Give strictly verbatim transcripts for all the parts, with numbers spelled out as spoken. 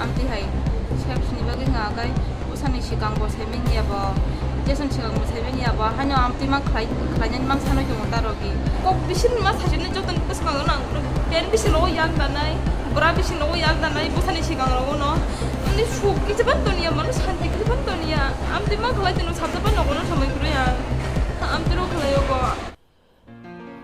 Amtwi hai sep sini bagwi wngkha, akai bwsani swkang bo saimanliya bo, Jason swkang bo saimanliya bo, haino amtwi ma khlai, khlainani mang sanwi tongo ta rwgwi. Kok bising ma sajani joto ni bwskango nang pen bising rogo yak danai, bwra bising rogo yak danai, bwsani swkang rogo no. Ani suk kisa ban toniya, mano santi kisa ban toniya. Amtwi ma khlai tino sabjak ban nogo no samai kwrwi ang. Amtwi ro khlai o bo.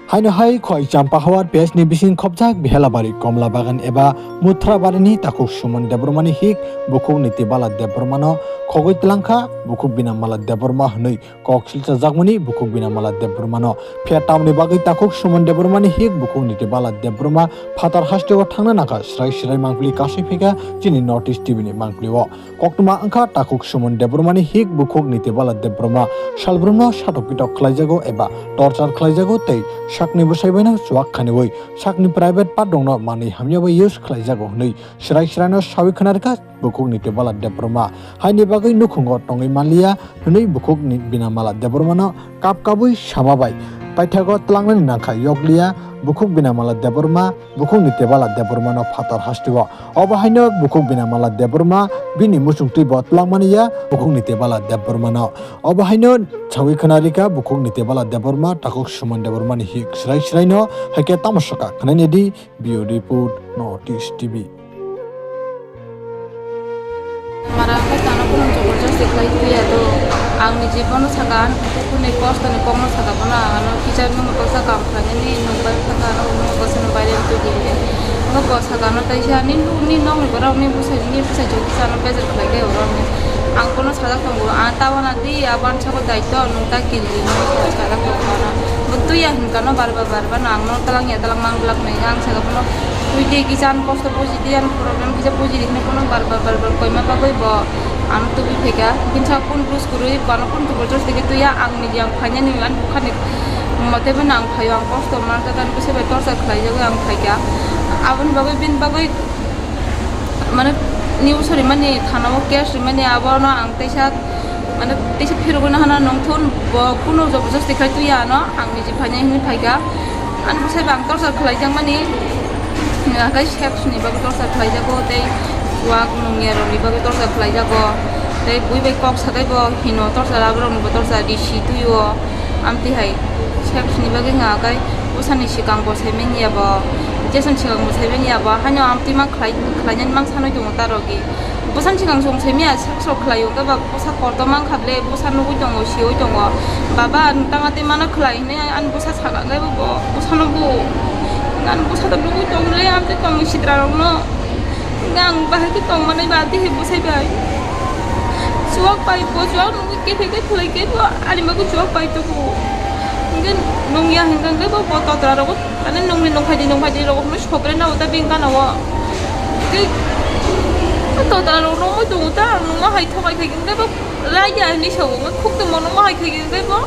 Haino hai khoi Champahawar P H ni bising khopjak Behelabari Komla Bagan eba Muthrabarini takhuk Suman Debbarmani hik bukhuk Nitibala Debbarmano khogwi tlangkha, bukhuk Binamala Debbarma hwnwi kok silchajakmani bukhuk Binamala Debbarmano. Phiya tamni bagwi takhuk Suman Debbarmani hik bukhuk Nitibala Debbarma phatar hasteo thangna nangkha, srai srai mangpili kasui phika chini North East T V ni mangpilio. Koktwma wngkha takhuk Suman Debbarmani hik bukhuk Nitibala Debbarma salbrumno satok pitok khlaijago eba torchar khlaijago tei sakni bwsai baino chuak khaniwi sakni private part rokno manwi hamya bai use khlaijago hwnwi srai sraino sawi khna rwkha bukhuk Nitibala Debbarma. Haini bagwi nukhungo tongwi manliya hwnwi bukhuk ni Binamala Debbarmano kap kabwi sama bai paithago tlangnani nangkha yokliya bukhuk Binamala Debbarma, bukhuk Nitibala Debbarmano phatar hasteo. Obo haino bukhuk Binamala Debbarma bini muchungtwi bo tlangmani ya bukhuk Nitibala Debbarmano. Obo haino sawi khna rika bukhuk Nitibala Debbarma takhuk Suman Debbarmani hik srai sraino, haikhe tamo saka khnaina di. Bureau Report, North East T V. Mara khe tano phone jobor josti khlai phiya to. Ang ni jibono saka, ani kukurni kosto ni kokno saka bono, ang ano kichar ni moto saka, ang khlainani nokbar saka, ano nokbar sano baire tu di. Ano bo saka ano taisa ni, ni nokni borok ni bwsai, ni bwsai chwng kisa ano bejer khlai khe oro ni. Ang bono sajak tongo, ang tabana di, aban sabo daityo, nung ta kiri, nung sajak tongo ano. Bo tuya hinkha no bar bar bar bar no, ang no talang ya, talang mang blak nai, ang saka bono. Twi de kisa ani kosto buji di, ani problem kisa buji di hinwi bono bar bar bar bar koima bagwi bo ano tubui phaikha. Bini saka kun bus kwrwi, bono kun jobor josti khe twiya, ang ni yang phainani, ani bukhani mote bono ang phaio, ang kosto manjak, ani bwsai bai torchar khlaijagwi ang phaikha. Aboni bagwi, bini bagwi mane news rimani, thana o case rimani, abono ang teisa mane teisa phirogwi no hana nongthun, bo kuno jobor josti khai twiya ano, ang niji phainai hinwi phaikha. Ani bwsai bo ang torchar khlaijakmani, hakai sep sini bagwi torchar khlaijago, tei chuak nungya rokni bagwi torchar khlaijago, tei bui bai kok sakai bo hino torchar, aborokni bo torchar risi twio. Amtwi hai sep sini bagwi wngkha, hakai bwsani swkang bo saimanliya bo, Jason swkang bo saimanliya bo, haino amtwi ma khlai, khlainani mang sanwi tongo ta rwgwi. Bwsani swkang chwng simi ya, sak sok khlai o, khe ba bwsa kotor mang kha ble, bwsa nugui tongo, siui tongo. Baba, ang tanga tei mano khlai hwnwi ani bwsa saka khe bo, bwsa no bo. Ani bwsa to nugui tong le, ang tei tongmung sitra rok no. Ang bahai khe tong manai ba, tei he bwsai bai. Chuak pai bo, chuak nugui khe khe khlai khe bo, ani bagwi chuak pai tongo. Hwnkhe nung ya hwnkhe bo, bo totra rogo. Ani nungni nungkhaidi nungkhaidi rok hwnwi sopre na uta bini gana o. Tei totra rok romwi tongo ta, ang nungma hai thokai khai hwnkhe bo lai ya hwnwi sao, wngkha khuk tongmo nungma hai khai hwnkhe bo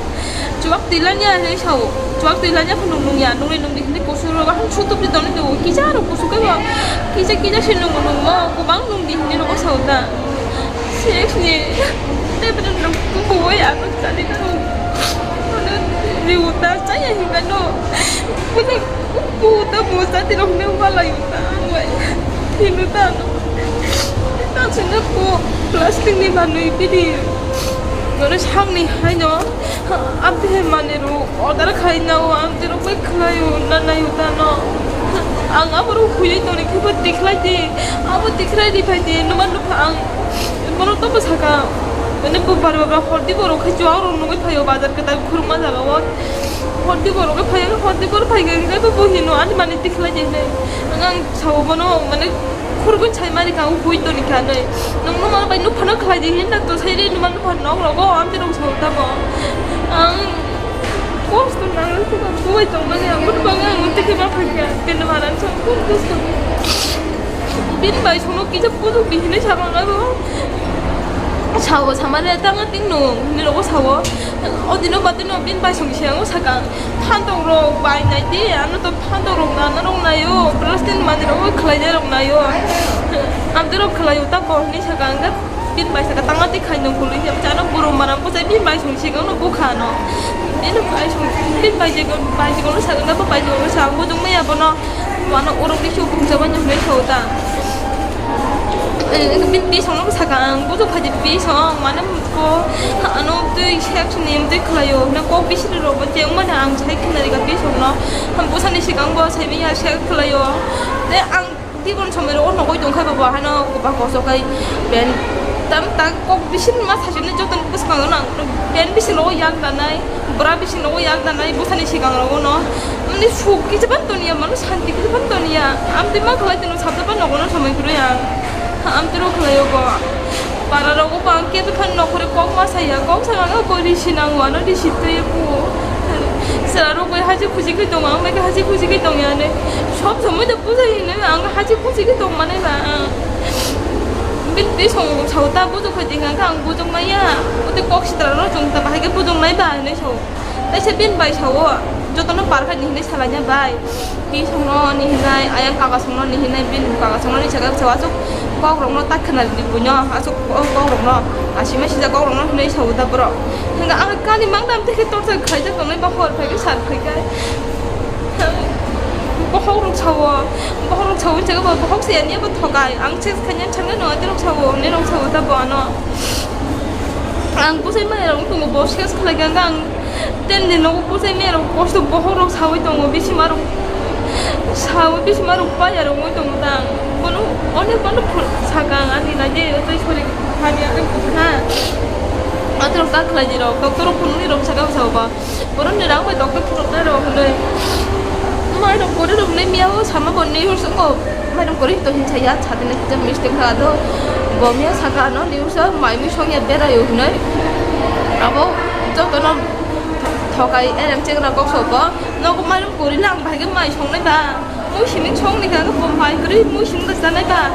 chuak twi lan ya hwnwi sao, chuak twi lan ya phano nung ya, nungni nungdi hwnwi kusu rok ahwn sutubdi tongwi tongo, kisa rok kusu khe bo kisa kisa se nungo nungmo, kwbang nungdi hwnwi rokbo sao ta. Sini, tebra nung kubo ya, ano tadi nung. Ano riuta saya hingga no. Punya kubo ta bosa ti rok ne wala yuta, ano. Hinu ta ano. Ta sini ko plastic ni manui bidi. Ano sangni hai no. Amte he mane ro. Order khai na o, ang tei rok bai khlai o, na nai o ta no. Ang abo rok huiwi toni khe bo tikhlai di, abo tikhlai di phai di, numan nukha ang. Bono tobo saka, mane bo bar bar hordi borok khai chuak rok nugui phai o bazar kwtal khuruma jaga o. Hordi borok khai phai o, hordi borok phai khe bo hino ani mani tikhlai di hinwi. Ang, ang sao bono mane khurgwi sai mani kha, hui toni kha nai. Nung numa bai nupha no khlai di hin na to sai ri numa nupha nok rogo amte rong sao tamo. Ang kosto nang rok bubai tong mani ang bubai ang tike ma phai kha. Kene maran sa kun kosto. Bin bai sono kisa puju bihine sa bang abo. Sao samare tang ting no ni rogo sao. O dino batino bin bai song siang o saka. Phantok rok bai nai di, ano to phantok rok nana rok nai o, plastic mani rok khlai nai rok nai o. Amte rok khlai o ta ko ni saka ang bin bai saka tang ati khai nong kului ya, ano buru mana ko sai bin bai song siang no bukha no. Bin bai song, bin bai je ko, bai je ko no saka ko bai je ko no sa, bo jong mai abono. Mano orok ni chubung jaba nyamai sao ta. Bini bisong no saka ang, bujuk phaidi bisong, mane ko ano twi sex ni twi khlaio, na kok bisiri rok bo tei mane ang sai khna rika bisong no, busa ni sikang bo sai manya sex khlaio, tei ang tibon somoi ro nogoi tongkha babo hano kopa kosok kai ben tam tak kok bisiri ma sajone joto ni bwskango nang ben bising rogo yak danai, bwra bising rogo yak danai, busa ni sikang rogo no, mane suk kisa ban toniya, mane santi kisa ban toniya, amtwi ma khlai tino sabda ban nogo no somoi kwrwi ang. Amtwi rok khlaio bo. Para rogo bo ang kebo phano nokhore kok ma saya, kok sama ga bo risi nango, ano risi twi bu. Sera rok bai haji khuji khe tongo, ang bai khe haji khuji khe tongya ne. Sob somoi da bujai ne, ang haji khuji khe tong mane ba. Bini twi song sao ta bujuk khe ding ang, ang bujuk maya. Uti kok sitra rok chung ta bahai khe bujuk nai ba ne sao. Kaisa bini bai sao, jotono parkha ni hinwi salaina bai. Twi songno ni hinai, ayang kaka songno ni hinai, bini kaka songno ni saka sao aswk kok rokno ta khna di buino, aswk kok rokno, asima sijak kok rokno hinwi sao da borok. Hinga ang kani mang dam tei khe torsa khaijak tongnai ba hor phai khe sar phai khe. Bohok rok sao, bohok rok sao hinwi saka bo bohok se ani bo thokai, ang sex khaina thangna no ati rok sao, ni rok sao da bo ano. Ang bwsai maya rok tongo bo sex khlai kha ang. Tei ni nogo bwsai maya rok kosto bohok rok sawi tongo, bisima rok sawi, bisima rok paya rok wngwi tongo ta ang. Bono onek bono phul saka ang ani nai de tei sori hani ang ha. Atrok ta khlai di rok, doctor rok phunukni rok saka sao ba. Bono ni rang bai doctor phunuknai rok hinwi. Mai rok kori rok nai miya o sama bo ni hor songo. Mai rok kori to hinsa ya chati nai kisa mistake ha do. Bo miya saka ano ni usa mai mi song ya berai o hinwi. Abo jotono thokai ereng chengra kok soko. Nogo mairum kori nang bahai khe mai songnai ba. Mui sining songni kha bo mai kwrwi mui sining da chanai ba.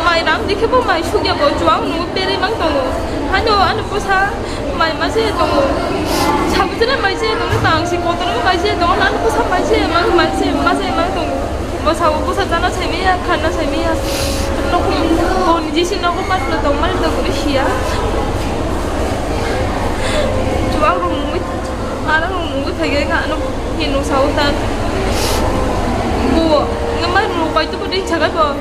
Mai ram dikhe bo mai sugya bo chuang nungo berwi mang tongo. Hano ano bwsa mai ma se tongo. Sabujana mai se tongo tang si kotor mai se tongo ano bwsa mai se mang mai se ma se mang tongo. Bwsa bo bwsa chana sai maya khanna sai maya. Nokhum bo ni jisi nogo matno tong mani tong kwrwi siya. Chuang rung mui Ano nung nungwi phai khe ano hinwi sao ta. Bo nang mai rok bai tu kudui chaga bo.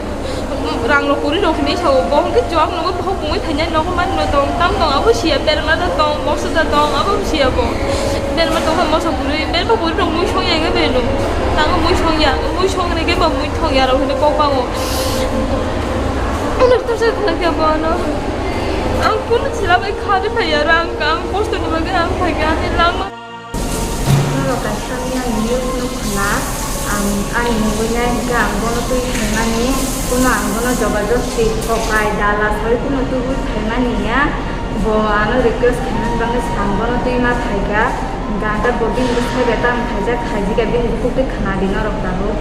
Rang rok kuri rok hinwi sao bo hwnkhe chuak nungwi bohok bungwi phainai nogo man no tong tam tong abo siya berma da tong box da tong abo siya bo. Berma tong kha moso kuri berma kuri rok mui song yang be no. Tango mui song ya mui song re ke bo mui thong ya rok hinwi kok bango. Ano tu sa khna kya bo ano. Ang kunu sila bai khari phai ya rang kang kosto ni bagwi ang phai kha ani langma. Norok kaisa miyang news nukha na, ang, ani mungwi nai hwnkhe ang bono twi phaimani, kuno ang bono jobajosti thokai dala sawi kuno tubui phaimani ya, bo ano request khaimani bagwi ang bono twi ma phaikha, hwnkhe ang khe bo bini bwsai bai tamo khaijak khaijikya bini bukhuk twi khna di norok tabuk.